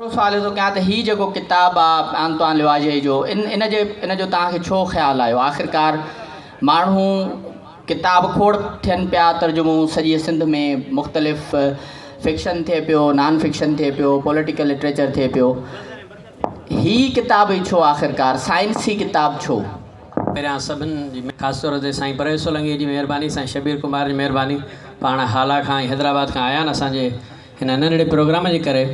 ٻيو سوال اهو ٿو ڪيان ته هي جيڪو ڪتاب آ آنتوان لواجي جو ان ان جي ان جو توهان کي ڇو خيال آيو؟ آخرڪار ماڻهو ڪتاب کوڙ ٿين پيا ترجمو سڄي سنڌ ۾ مختلف فڪشن ٿئي پيو نان فڪشن ٿئي پيو پوليٽيڪل لٽريچر ٿئي پيو هي ڪتاب ئي ڇو آخرڪار سائنسي ڪتاب ڇو؟ پهريان سڀن جي خاص طور تي سائين پرويز سولنگي جي مهرباني سائين شبير ڪمار جي مهرباني پاڻ هالا کان ۽ حيدرآباد کان آيا آهن اسان جي هن ننڍڙي پروگرام جي ڪري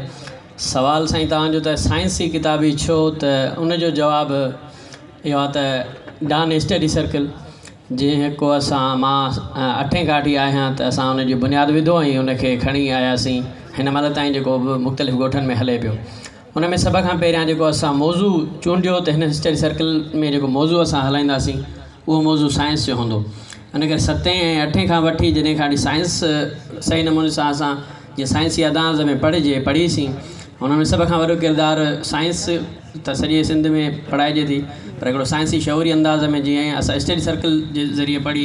سوال سائين توهان جو ته سائنسي ڪتاب ئي ڇو ته ان جو جواب اهو آهي ته ڊان اسٽڊي سرڪل جنهن هڪ اسان مان اٺين کان وٺي آهيان ته اسان ان جو بنياد وڌو ۽ ان کي کڻي آياسين هن مهل تائين جيڪو به مختلف ڳوٺن ۾ هلي پيو ان ۾ سڀ کان پهريان جيڪو اسان موضوع چونڊيو ته هن اسٽڊي سرڪل ۾ جيڪو موضوع اسان هلائينداسين اهو موضوع سائنس جو هوندو. ان ڪري ستين ۽ اٺين کان وٺي جڏهن کان وٺي سائنس صحيح نموني سان اسان جيئن سائنسي انداز ۾ پڙهجي پڙهيسين ان ۾ سڀ کان وڏو ڪردار سائنس ته سڄي سنڌ ۾ پڙهائجي ٿي پر هڪڙو سائنسي شعوري انداز ۾ جيئن اسان اسٽڊي سرڪل جي ذريعي پڙهي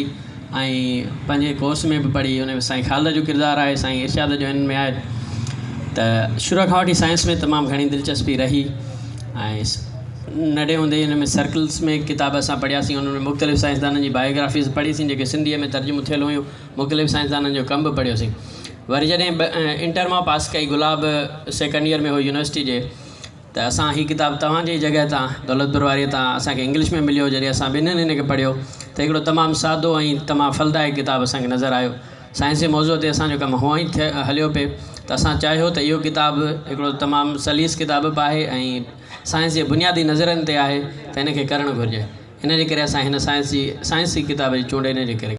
۽ پنهنجي ڪورس ۾ به پڙهي ان ۾ سائين خالد جو ڪردار آهي سائين ارشاد جو ان ۾ آهي ته شروع کان وٺي سائنس ۾ تمام گهڻي دلچسپي رهي ۽ ننڍي هوندي ان ۾ سرڪلس ۾ ڪتاب اسان پڙهياسين انهن ۾ مختلف سائنسدانن جي بايوگرافيز پڙهيسين جيڪي سنڌيء ۾ ترجمو ٿيل هيون مختلف سائنسدانن جو ڪم به پڙهيوسين وري جڏهن انٽر مان پاس ڪئي گلاب سيڪنڊ ايئر ۾ هو يونيورسٽي جي ته اسان هي ڪتاب توهان جي ئي جڳهه تان دولتپور واري تان اسان کي انگلش ۾ مليو جڏهن اسان ٻنهين هن کي پڙهيو ته هڪڙو تمام سادو ۽ تمام ڦلدائڪ ڪتاب اسان کي نظر آيو سائنسي موضوع تي اسان جو ڪم هونئن ئي ٿي هليو پئي ته اسان چاهيو ته اهو ڪتاب هڪڙو تمام سليس ڪتاب به آهي ۽ سائنس جي بنيادي نظرين تي آهي ته ان کي ڪرڻ گهرجي. ان جي ڪري اسان هن سائنس جي سائنسي ڪتاب جي چونڊ ان جي ڪري ڪئي.